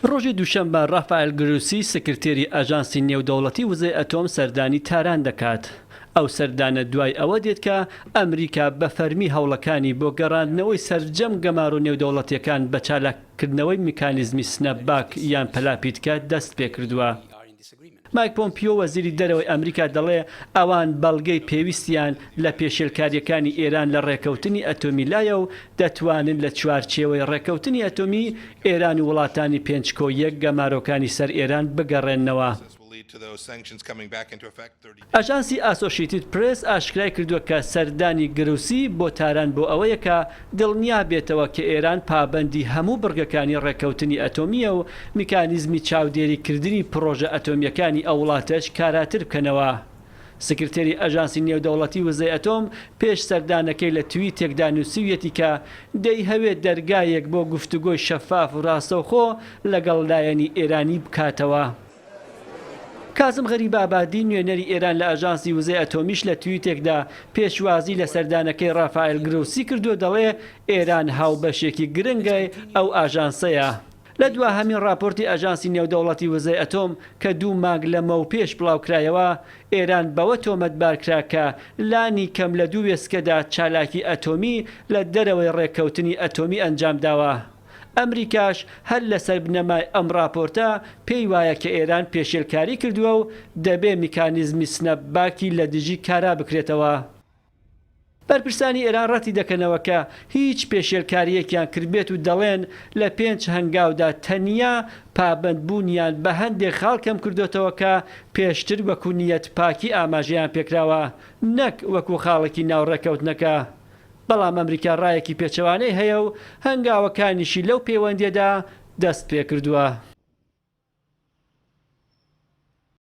ڕۆژی دووشەممە ڕافائێل گروسی، سکرتێری ئاژانسی نێودەوڵەتی وزەی ئەتۆم سەردانی تاران دەکات. ئەو سەردانە دوای ئەوە دێت کە ئەمریکا بە فەرمی هەوڵەکانی بۆ گەڕاندنەوەی سەرجەم گەمارۆ نێودەوڵەتییەکان بە چالاککردنەوەی میکانیزمی سنەپ باک یان پەلاپیتکە دەست پێکردووە. مایک پۆمپیۆ وەزیری دەرەوەی ئەمریکا دەڵێ ئەوان بەڵگەی پێویستیان لە پێشێلکارییەکانی ئێران لە ڕێکەوتنی ئەتۆمی لایە و دەتوانن لە چوارچێوەی ڕێکەوتنی ئەتۆمی ئێران و وڵاتانی پێنج کۆ یەک گەمارۆکانی سەر ئێران بگەڕێننەوە. ئاژانسی ئاسۆشیتید پرێس ئاشکرای کردووە کە سەردانی گروسی بۆ تاران بۆ ئەوەیە کە دڵنیا بێتەوە کە ئێران پابەندی هەموو بڕگەکانی ڕێککەوتنی ئەتۆمییە و میکانیزمی چاودێری کردنی پڕۆژە ئەتۆمییەکانی ئەو وڵاتەش کاراتر بکەنەوە. سکرتێری ئاژانسی نێودەوڵەتی وزەی ئەتۆم پێش سەردانەکەی لە تویتێکدا نووسیویەتی کە دەیهەوێت دەرگایەک بۆ گفتوگۆی شەفاف و ڕاستەوخۆ لەگەڵ لایەنی ئێرانی بکاتەوە. کازم غەریبئابادی، نوێنەری ئێران لە ئاژانسی وزەی ئەتۆمیش لە تویتێکدا پێشوازی لە سەردانەکەی ڕافائێل گرۆسی کردو دەڵێ ئێران هاوبەشێکی گرنگی ئەو ئاژانسەیە. لە دواهەمین ڕاپۆرتی ئاژانسی نێودەوڵەتی وزەی ئەتۆم کە دوو مانگ لەمەوپێش بڵاوکرایەوە، ئێران بەوە تۆمەتبار کرا کە لانی کەم لە دوو وێستگەدا چالاکی ئەتۆمی لە دەرەوەی ڕێککەوتنی ئەتۆمی ئەنجامداوە. ئەمریکاش هەر لەسەر بنەمای ئەم ڕاپۆرتە پێی وایە کە ئێران پێشێلکاری کردووە و دەبێ میکانیزمی سنەپ باکی لە دژی کارا بکرێتەوە. بەرپرسانی ئێران ڕەتی دەکەنەوە کە هیچ پێشێلکارییەکیان کردبێت و دەڵێن لە پێنج هەنگاودا تەنیا پابەندبوونیان بە هەندێک خاڵ کەمکردۆتەوە کە پێشتر وەکو نیەت پاکی ئاماژەیان پێکراوە نەک وەکو خاڵێکی ناو ڕێککەوتنەکە. بەڵام ئەمریکا ڕایەکی پێچەوانەی هەیە و هەنگاوەکانیشی لەو پەیوەندییەدا دەست پێکردووە.